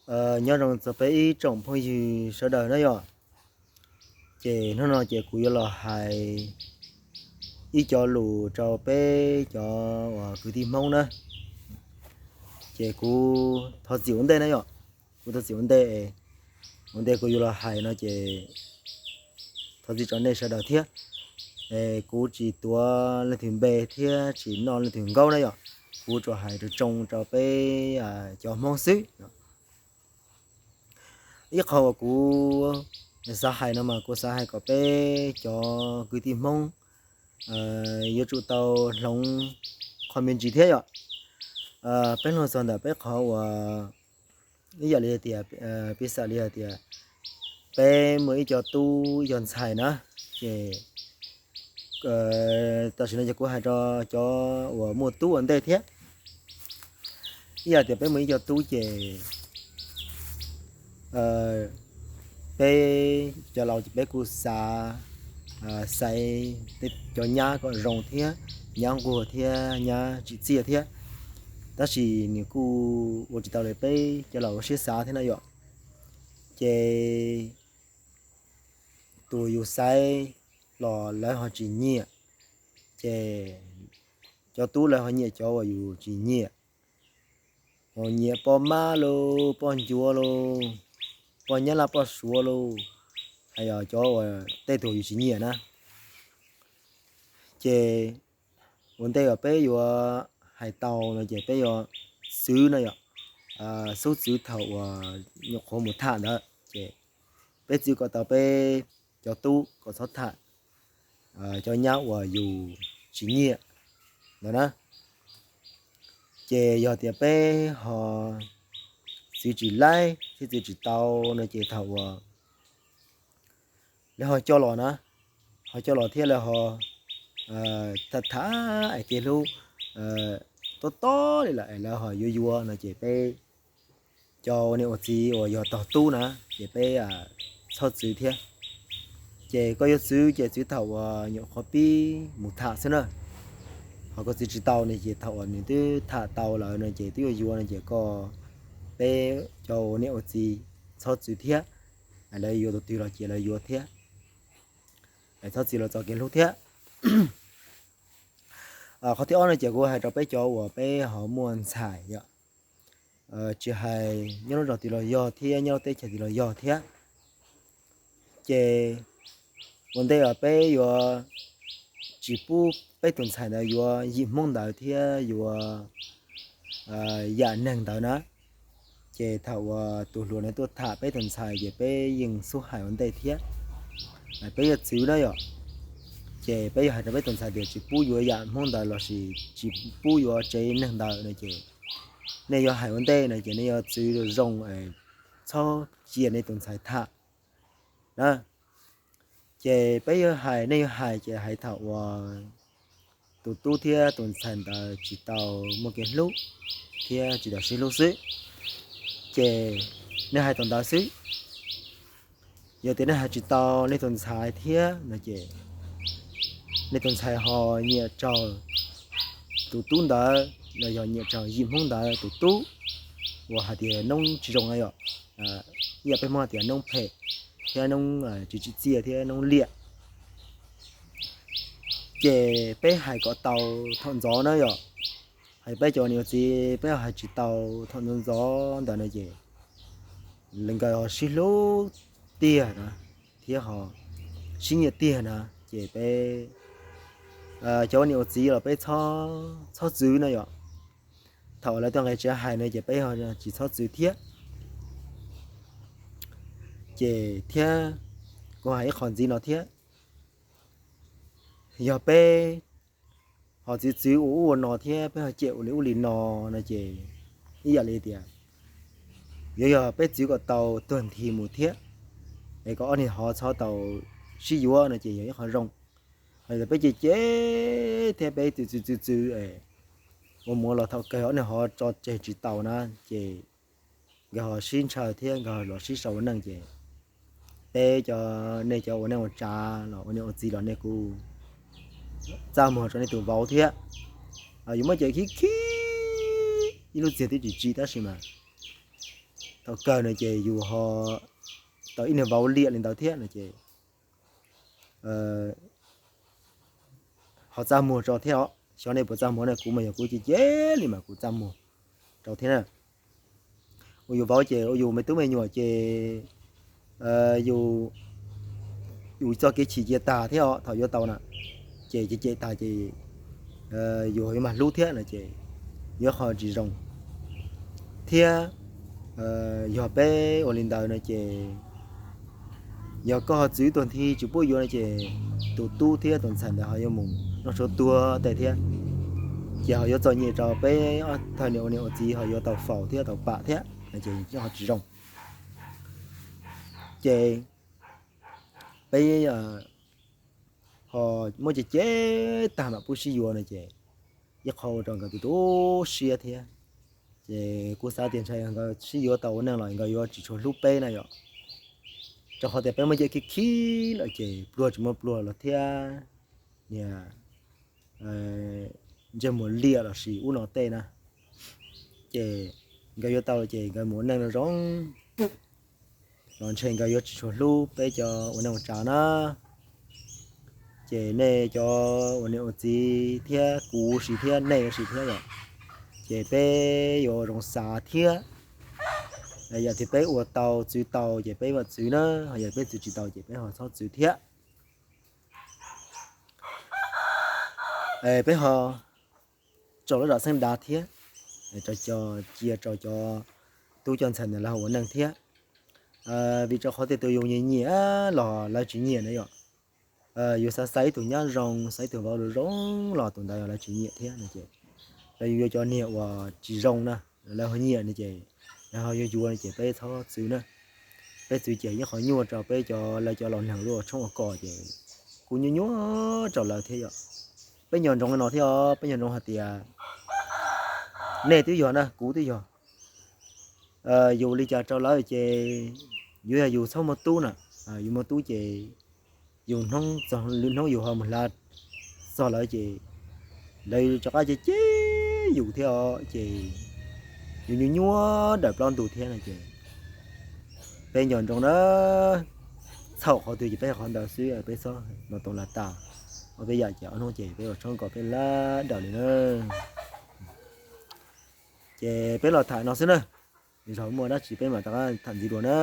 Nyob zoo txog peb ib tsoom phooj ywg sawv daws na yom. Ces hnub no ces kuv yuav los hais ib co lus rau peb cov uas kwv tij Hmoob na. Ces kuv thov txim ua ntej na yom, kuv thov txim ua ntej, ua ntej kuv yuav los hais no ces thov txim rau nej sawv daws thiab. Kuv tsis tuav leej twg npe thiab tsis noj leej twg nkaub na yom, kuv tsuas hais tsoo tsoo rau peb cov Hmoob xwb. Ib qho uas kuv xav hais no mas kuv xav hais kom peb cov kwv tij Hmoob yuav tsum tau hloov qhov me ntsis thiab yom. Peb luag txog ntawm peb qhov uas ib yam li tias, piv xam li hais tias peb muaj ib co tub ib co ntxhais na, ces tam sim no ces kuv hais rau cov uas muaj tub ua ntej thiab. Ib yam tias peb muaj ib co tub ces peb cov laus ces peb kuj xav xaiv cov nyab kom zoo thiab, nyab nquag thiab nyab tsim txiaj thiab, tab sis nws kuj ua tsis tau li peb cov laus ua siab xav thiab na yom. Ces tus yus xaiv los lawv ho tsis nyiam, ces cov tub lawv ho nyiam cov uas yus tsis nyiam. Ho nyiam poj mab los, poj ncuav los, poj nyab laj poj suav los, hais yog cov uas tej tus yus tsis nyiam na. Ces ua ntej uas peb yuav hais tau no ces peb yuav txwv no yom, xub txwv thaum uas nyuam qhuav mus tham ntawd ces peb txwv kom tau peb cov tub kom txhob tham cov nyab uas yus tsis nyiam ntawd na. Ces yog tias peb ho txwv tsis laib thiab txwv tsis tau no ces thaum uas lawv ho coj los na, ho coj los thiab lawv ho tham tham es kev hlub tob tob li lawm es lawv ho yuav yuav no ces peb cov ua niam ua txiv uas yog tog tub na, ces peb txhob txwv thiab. Ces koj yuav txwv ces txwv thaum uas nyuam qhuav pib mus tham xwb na. Ho koj txwv tsis tau ne ces thaum uas nws twb tham tau lawm no ces twb yuav yuav no ces koj, peb cov ua niam ua txiv txhob txwv thiab. Lawv yuav tus twg los ces lawv yuav thiab, txhob txwv los txo kev hlub thiab. Qhov thib ob no ces kuv hais rau peb cov uas peb ho muaj ntxhais yom, tsis hais nyob lub zos twg los yog thiab nyob lub teb chaws twg los yog thiab. Ces ua ntej uas peb yuav tsis pub peb tus ntxhais ntawd yuav yim Hmoob ntawd thiab yuav yam neeg ntawd na, ces thaum uas tus hluas no tuaj tham peb tus ntxhais ces peb yeej xub hais ua ntej thiab. Peb yuav txwv na yom, ces peb yuav hais rau peb tus ntxhais tias tsis pub yuav yam Hmoob ntawd lossis tsis pub yuav tsev neeg ntawd no ces nej yuav hais ua ntej no ces nej yuav txwv zoo, txhob cia nej tus ntxhais tham na. Ces peb yuav hais, nej yuav hais ces hais thaum uas tus tub thiab tus ntxhais ntawd tsis tau muaj kev hlub thiab tsis tau sib hlub xwb, ces nej hais thaum ntawd xwb. Yog tias nej hais tsis tau nej tus ntxhais thiab no ces nej tus ntxhais ho nyiam raug tus tub ntawd los yog nyiam raug yim Hmoob ntawd tus tub uas hais tias noob tsis zoo na yom, ib yam peb Hmoob hais tias noob phem thiab noob tsis tsim txiaj thiab noob liam, ces peb hais kom tau thaum ntxov na yom. Hais peb cov niam txiv peb hais tsis tau thaum ntxov ntxov ntawd no ces nkawd ho sib hlub tiag na, thiab ho sib nyiam tiag na, ces peb cov ua niam ua txiv los peb txhob txwv na yom. Thaum lawv tuaj nqis tsev hais no ces peb tsis txhob txwv thiab. Ces thiab kuv hais ib qho ntxiv no thiab, yog peb ho txwv txwv ua ub ua no thiab peb ho cem ua li ub li no no ces ib yam li tias yuav yog peb txwv kom tau tuag nthi mus thiab, es kom ob niag ho txhob tau sib yuav no ces yog ib qho zoo. Hos yog peb cem cem thiab peb txwv txwv txwv txwv ua mus los thaum kawg ob niag ho tso tseg tsis tau na, ces nkawd ho sib ntshaw thiab nkawd ho los sib sau ua neej ces peb cov, nej cov ua neej ua tsav los ua niam ua txiv los nej kuj txaj muag rau nej tus vauv thiab. Yuav muab cem khib khib ib lub txiag twb tsis tsim tab sis mas thaum kawg no ces yus ho tau ib niag vauv liam li ntawd thiab no ces ho txaj muag rau thiab os. Xyov nej puas txaj muag na, kuv mas yog kuv cem cem li mas kuv txaj muag rau thiab na. Ua yus vauv ces ua yus me tub me nyuam ces yus, yus txoj kev chim cia tag thiab os, thaum yuav tau na ces cem cem tag ces yus yuav mag hlub thiab no ces yuav qhov tsis zoo thiab. Yog peb ua li ntawd no ces yog koj ho txwv tuag nthi tsis pub yuav no ces tus tub thiab tus ntxhais ntawd ho yuav mus noj tshuaj tuag tej thiab. Ces ho yuav txom nyem rau peb ob tug niam ua niam ua txiv ho yuav tau faus thiab tau pam thiab no ces ho tsis zoo. Ces peb ho muab cem cem tag mam pub sib yuav no ces ib qho ua rau nkawd tu tu siab thiab. Ces kuv xav tias ntshai nkawd sib yuav tau ua neej los nkawd yuav tsis tshua hlub peb na yom. Rau qhov tias peb muab cem khib khib lawm ces pluag tsis muaj pluag los thiab niag ntsej muag liam los sis ub no tej na. Ces nkawd yuav tau ces nkawd mus ua neej zoo zoo los ntshe nkawd yuav tsis tshua hlub peb cov ua neej ua tsav na. Ces nej cov ua niam ua txiv thiab kuv si thiab nej si thiab yom, ces peb yuav zoo xav thiab. Yam twg peb ua tau txwv tau ces peb mam txwv na, ho yam peb txwv tsis tau ces peb ho txhob txwv thiab. Peb ho tso lub zam xeeb dav thiab, cia rau cov tub cov ntxhais ntawd lawv ho ua neej thiab. Vim rau qhov tias tus yus nyiam nyiam los lawv tsis nyiam na yom. Yus xav xa ib tug nyab zoo, xa ib tug vauv zoo los tus ntawd lawv tsis nyiam thiab no ces lawv yuav yuav cov niag uas tsis zoo na, lawv ho nyiam no ces lawv ho yuav yuav no ces peb txhob txwv na. Peb txwv ces yeej qhov nyuaj rau peb cov, lawv cov laus neeg lub tshoob ua kos ces kuj nyuaj nyuaj rau lawv thiab yom. Peb nco ntsoov no thiab os, peb nco ntsoov hais tias nej twb yog na, kuv twb yog, yus li cas rau lawv ces yuav yog yus txhob muaj tub na. Yus muaj tub ces yus hnub, hnub yus ho mus hla txog lawv ces lawv rov qab cem cem yus thiab os ces yus nyuaj nyuaj daws plaub ntug thiab no ces peb nco ntsoov na, txhaum qhov twg ces peb qhov ntawd xwb, peb txhob no tau lam tas. Ob peb yam ces ob hnub ces peb ua tshoob kom peb lab daws li na. Ces peb los tham no xwb na, zog muaj dab tsi peb mam rov qab tham ntxiv dua na.